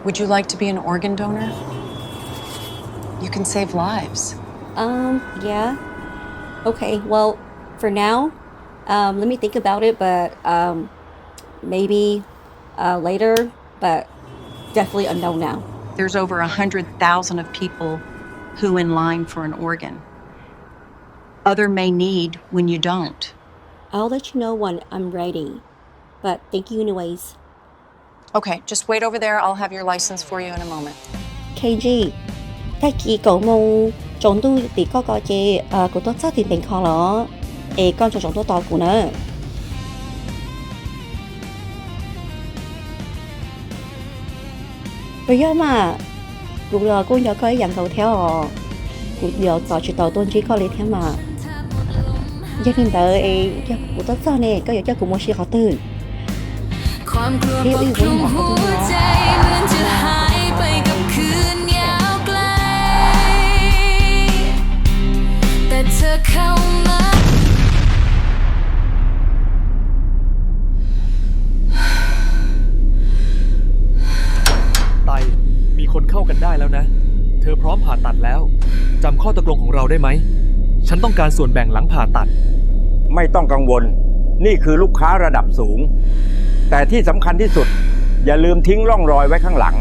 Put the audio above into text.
Would you like to be an organ donor? You can save lives. Um, yeah. Okay, well, for now, um, let me think about it, but, um, maybe, uh, later, but definitely a no now. There's over a hundred thousand of people who in line for an organ. Other may need when you don't. I'll let you know when I'm ready, but thank you anyways. Okay, just wait over there. I'll have your license for you in a moment. K G, tag kis kaum moos tsaus ntuj tim koj ko ces kuv tuaj txog tim ntees kho los, es koj tsaus ntuj tuaj tos kuv na. Puas yog mas? Kuv los kuj nco koj ib yam nkaus thiab os. Kuv yuav tos tsis tau tuaj ntsib koj li thiab mas. Yog li ntawd es yog kuv tuaj txog ne, koj yuav coj kuv mus si qhov twg? Thiab wb yuav mus qhov twg?ไต มีคนเข้ากันได้แล้วนะ เธอพร้อมผ่าตัดแล้ว จำข้อตกลงของเราได้ไหม ฉันต้องการส่วนแบ่งหลังผ่าตัด ไม่ต้องกังวล นี่คือลูกค้าระดับสูง แต่ที่สำคัญที่สุด อย่าลืมทิ้งร่องรอยไว้ข้างหลัง